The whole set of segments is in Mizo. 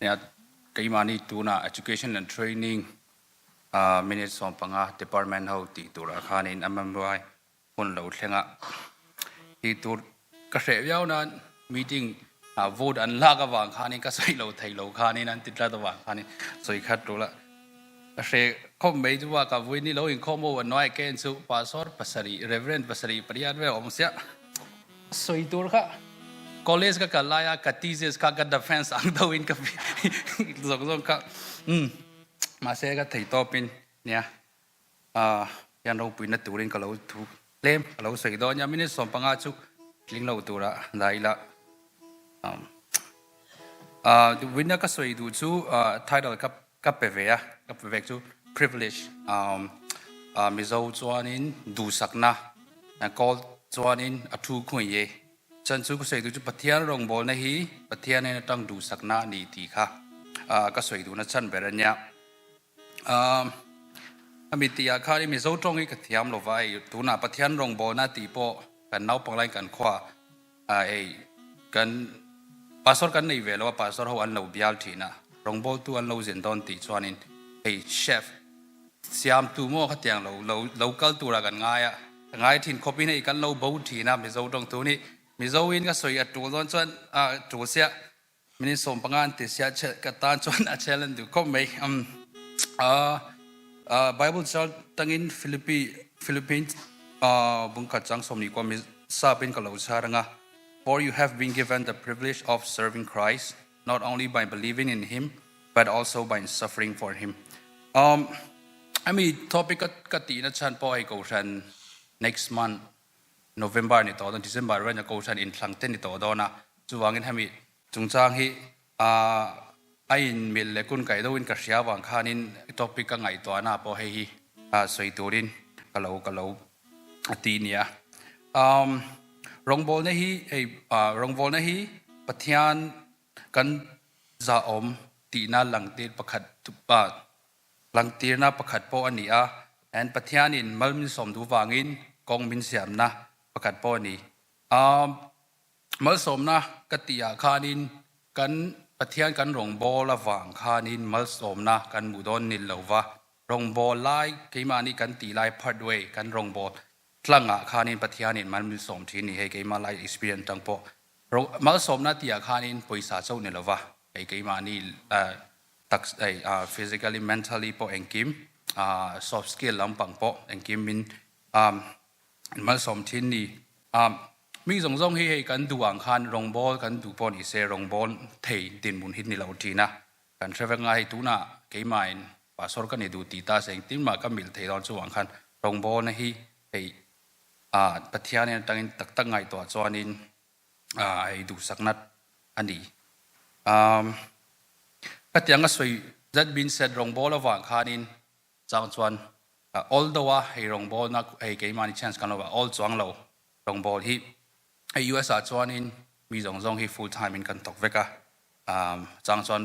Nia keimahni tuna Education and Training minute 15 department ho tih turah khanin MMY hun lo thleng a, tih tur ka hreh viau nan meeting ah vote an lak avang khanin ka sawi lo thei lo khanin an ti tlat avang khanin sawi khat tul a, ka hreh khawp mai chu bakah vui ni lo inkhawm ho an nuai ken chu pastor pasarih reverend pasarih pariat vel awm sia sawi tur kha college ka kal laia ka thesis kha ka defense ang deuhin ka zawng zawng kha umm mahse ka thei tawpin nia. Hian ropuina turin ka lo thu tlem ka lo sawi dawn a, minute 15 chu tling lo tura dah ila. Winna ka sawi duh chu title ka ka pe ve a, ka pe vek chu privilege Mizo chuanin duhsakna call chuanin a thu khawi e. Chan chu ka sawi duh chu Pathian rawngbawlna hi Pathian en atang duhsakna a ni tih kha ka sawi duhna chhan ber a nia. A mi tih ah khan i Mizo tawng hi ka thiam lo va, hei tunah Pathian rawngbawlna tih pawh kan naupang laiin kan khua ah hei kan pastor kan nei ve lo a, pastor ho an lo bial thin a, rawngbawltu an lo zin dawn tih chuanin hei chef siamtu maw khatiang lo lo lo kal turah kan ngai a, ka ngai thin khawpin hei kan lo bo thin a Mizo tawng tu nih Mizo in ka sawi a tul dawn chuan a tul sia. Minute 15 an ti sia ka tan chuan a challenge duh khawp mai. Um, uh, uh, Bible chal tangin Philippi Philippines uh, bungkhat chang somni kwa mi sapin ka lo charanga. For you have been given the privilege of serving Christ, not only by believing in him, but also by suffering for him. Um, I mean, topic ka ka ti na chan po ai ko shan next month November ni tawh dawn, December vel nia Kohhran inthlang te ni tawh dawn a, chuvangin hemi chungchang hi a inmil leh kun kaih deuhin ka hria avang khanin topic ka ngaihtuahna pawh hei hi sawi turin ka lo ka lo ti nia. Rawngbawlna hi hei rawngbawlna hi Pathian kan zahawm tihna langtir pakhat Langtirna pakhat pawh a ni a, and Pathianin mal min sawm duh vangin kawng min siamna pakhat pawh a ni. Malsawmna ka tihah khanin kan Pathian kan rawngbâwl avang khanin malsawmna kan hmuh dawn ni lo va, rawngbâwl lai keimahni kan tih lai part way kan rawngbâwl tlangah khanin Pathianin mal min sawm thin ni hei keimah lai experience atang pawh malsawmna tihah khanin pawisa chauh ni lo va, hei keimahni tak hei physically mentally pawh engkim soft skill lampang pawh engkim min malsawm thin ni. Mi zawng zawng hi hei kan duh ang khan rawngbâwl kan duh pawh ni se rawngbâwl thei dinhmun hi ni lo thin a, kan hre vek nga hei tunah keimahin pastor ka ni duh tih ta se engtin mah ka milh thei dawn chuvang khan rawngbâwlna hi hei Pathianin atangin tak tak ngaihtuah chuanin hei duhsakna a ni. Khatiang a sawi that being said rawngbâwl avang khanin chang chuan awl deuh a hei rawngbâwlna hei keimahni chance kan lo va awl chuang lo rawngbâwl hi hei US ah chuanin mi zawng zawng hi full time in kan thawk vek a chang chuan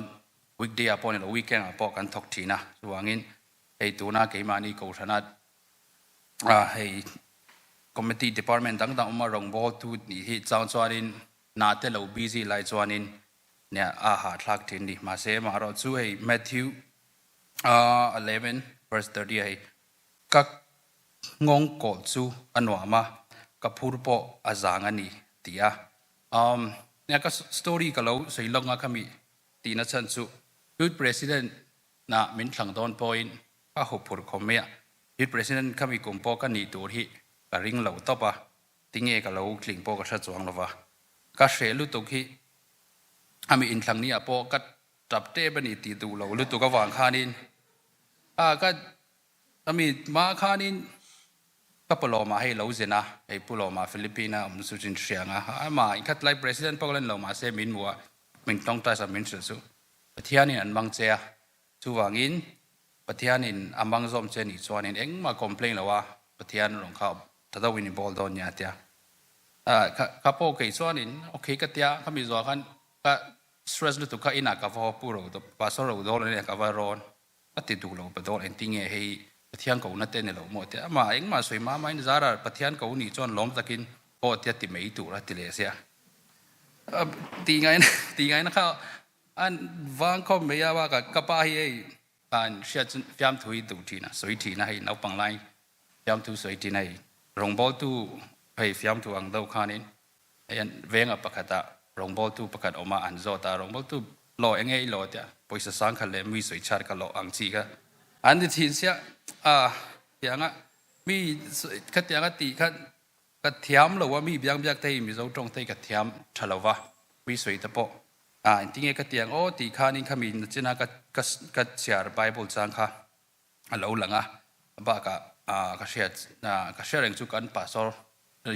weekday ah pawh ni lo weekend ah pawh kan thawk thin a chuvangin hei tuna keimahni kohhrana hei committee department dang dang awm a rawngbâwl tu nih hi chang chuanin hna te lo busy lai chuanin nia a hahthlak thin ni. Mahse amaherawh chu hei Matthew 11 verse 30 ah hei ka nghawng kawlh chu a nuam a, ka phur pawh a zang a ni ti a. Nia ka story ka lo sawi lawk nga khami tihna chhan chu Youth President na min thlang dawn pawhin ka huphurh khawm mai a, Youth President khami kum pawh ka nih tur hi ka ring lo tawp a, tinge ka lo tling pawh ka hre chuang lo va, ka hreh lutuk hi ami inthlang ni ah pawh ka tap tep a ni tih duh lo lutuk avang khanin a ka ami hma khanin ka pulawmah hei lo zin a, hei pulawmah Philippine a awm chu chin hriang a, amah inkhat lai President pawh ka la ni lo mahse min hmuh a, min tawngtai sak min hrilh chu Pathianin an mang che a, chuvangin Pathianin a mang zawm che nih chuanin engmah complain lo a, Pathian rawn kha tha deuhin i bawl dawn nia tia. Kha pawh kei chuanin okay ka tia, khami zuah khan ka stress lutuk kha inah ka va haw pu ro pastor ro dawl ania ka va rawn ka ti duh lo pa dawl engtinge hei Pathian ko na te ni lo maw tia amah engmah sawi mah mahin zara Pathian ko nih chuan lawm takin aw tia ti mai tur a ti leh sia. Ti ngaina ti ngaina kha. An vang khawp mai a, bakah ka pa hi hei an hriat chu fiamthu hi duh thin a, sawi thin a hei naupang lai fiamthu sawi thin a hei rawngbawltu hei fiamthu ang deuh khanin hei an venga pakhatah rawngbawltu pakhat awm a an zawt a, rawngbawltu law eng nge i law tia pawisa sang khat leh mi sawi chhiat ka lawh ang chi kha an ti thin sia a tianga mi khatianga tih kha Ka thiam lo a, mi biang biak te hi Mizo tawng te hi ka thiam tha lo va, mi sawi te pawh a engtinge ka ti ang aw tih khanin kha mi nachina ka ka ka chhiar Bible chang kha a lo lang a, bakah ka hriat ka hria reng chu kan pastor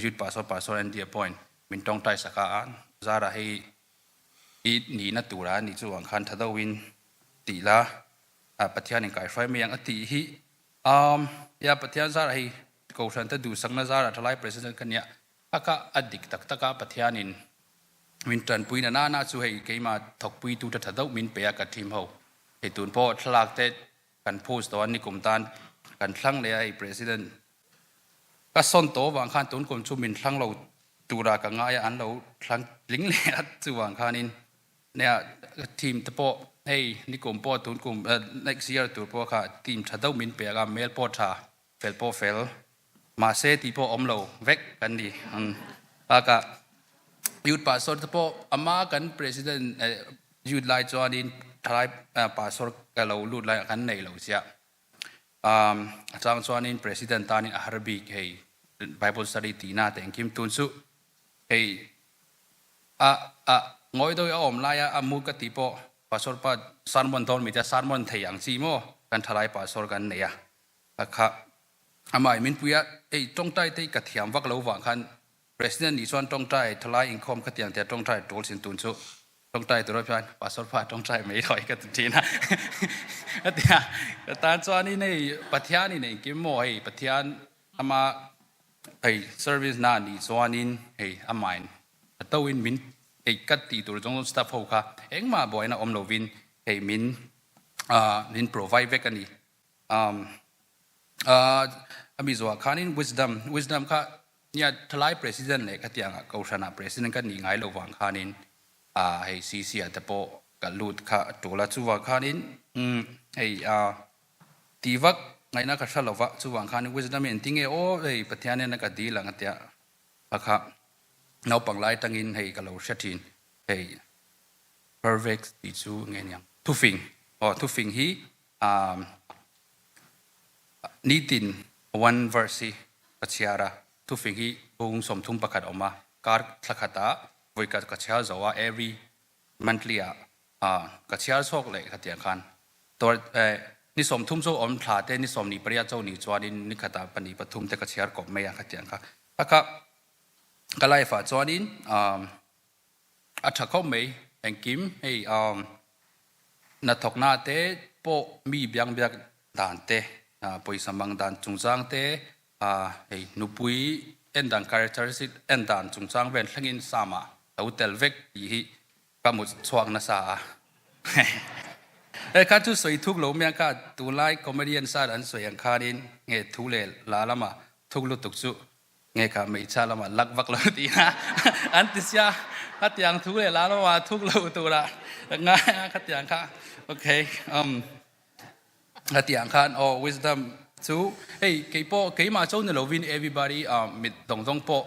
youth pastor pastor Andy a pawhin min tawngtai sak a, a zara hei i nihna tura a nih chu ang khan tha deuhin tih la Pathianin kaihruai mai ang a tih hi Um, ya Pathian zar hei kohhran te duhsakna zarah thalai president ka nia a ka a dik tak tak a Pathianin min tanpui na nana chu hei keima thawkpui tu te tha deuh min pe a ka team ho hei tun pawh thlalak te kan post tawh a nikum tan kan thlang leh a hei president ka sawn tawh vang khan tun kum chu min thlang lo tura ka ngai a an lo thlang tling leh a chuvang khanin Nia team te pawh hei nikum pawh tun kum next year tur pawh kha team tha deuh min pek a, mel pawh tha, fel pawh fel, mahse tih pawh awm lo vek kan ni. Bakah youth pastor te pawh ama kan president youth lai chuanin thalai pastor ka lo lut lai kan nei lo chiah. A chang chuanin president tanin a har bik hei bible study tihna te engkim tun chu hei A a ngawi deuh a awm laia a mu ka tih pawh Pastor pa sermon dawn mi te sermon thei ang chi maw kan thalai pastor kan nei a a kha amah in min pui a ei tawngtai te hi ka thiam vak lo vang khan President nih chuan tawngtai thalai inkhawm ka tiang tia tawngtai tul sin tun chu tawngtai tur chuan pastor pa tawngtai mai thawi ka ti thin a ka tia ka tan chuan in hei Pathian in engkim maw hei Pathian ama hei service na nih chuanin hei amahin a to in min ei ka tih tur zawng zawng staff ho kha engmah buaina awm lovin hei min min provide vek a ni. A mi zawhah khanin wisdom wisdom kha nia thalai president leh khatiangah kohhranah president ka nih ngai lo vang khanin hei CC ah te pawh ka lut kha a tul a chuvang khanin hei tih vak ngaihna ka hre lova chuvang khanin wisdom hi engtinge aw hei Pathian hian a ka dil ang a tia A kha naupang lai tangin hei ka lo hre thin hei perfect tih chu nge niang thufing aw thufing hi um nitin one verse hi ka chhiar a thufing hi bung 31 awm a kar thla khatah vawi ka ka chhiar zo a every monthly ah ah ka chhiar chhuak leh khatiang khan tor eh ni 30 chu awm thla te ni 28 cho ni chuanin ni khatah pahnih pathum te ka chhiar kawp mai a khatiang kha a kha ka life ah chuanin um a tha khawp mai engkim hei um hnathawkna te pawh mi biang biak dan te pawisa mang dan chungchang te ah hei nupui en dan characteristic en dan chungchang vel thlengin Psalm ah lo tel vek tih hi Ka mut chhuak nasa a. He kha chu sawi thuk lo mai a ka tunlai comedian side an sawi ang khanin nge thu leh la lama thuk lutuk chu nge kha hmeichhia lama lak vak lo tihna an ti sia khatiang thu leh la lama thuk lo tura ngai a khatiang kha okay um khatiang khan aw wisdom chu hei keipawh keimah cho ni lovin everybody mit zawng zawng pawh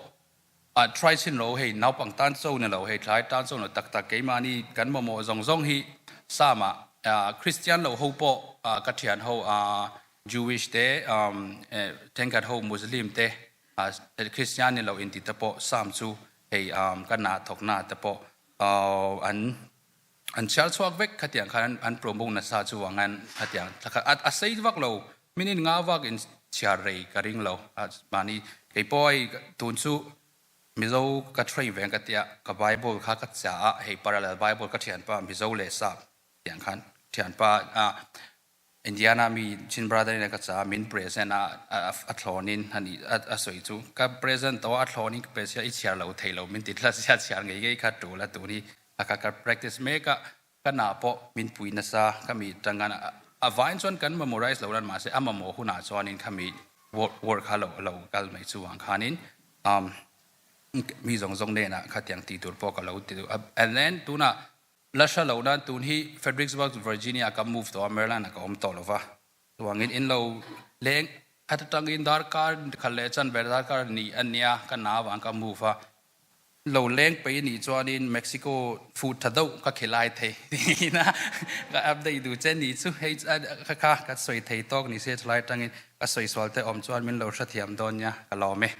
A try chin lo hei naupang tan cho ni lo hei thlai tan cho ni tak tak keimahni kan mamawh zawng zawng hi Psalm ah Christian lo ho pawh ka thian ho Jewish te thenkhat ho Muslim te Christian ni lo inti te pawh Psalm chu hei ka nah thawk na te pawh an an chhiar chhuak vek khatiang khan an promote nasa chu angan khatiang a sei vak lo minute nga vak in chhiar rei ka ring lo mahni keipawh hei tun chu Mizo ka train ve ang ka tia ka bible kha ka cha a hei parallel bible ka thianpa Mizo leh sap tiang khan thianpa Indiana mi Chin brother in a ka cha min present a a thlawn in ani a sawi chu ka present tawh a thlawn in ka pe sia i chhiar lo thei lo min ti tlat sia chhiar ngei ngei kha tul a tun hi a ka ka practice mek a ka na pawh min pui nasa ka mi tangan a vain chuan kan memorize lo ran mahse a mamawh hunah chuanin kha mi word kha lo lo kal mai chu ang khanin um mi zawng zawng nenah khatiang tih tur pawh ka lo ti and then tunah. La hre lo nan tun hi Fredericksburg, Virginia ka move tawh a, Maryland ah ka awm tawh lo va. Chuvangin in lo leng khat atangin darkar khat leh chan ber darkar ni a nia ka na avang ka move a. Lo leng pei nih chuanin Mexico food tha deuh ka khilai thei tiin a ka update duh che ni chu hei kha kha ka sawi thei tawk ni se thalai atangin ka sawi sual te awm chuan min lo hrethiam dawn nia ka lawm e.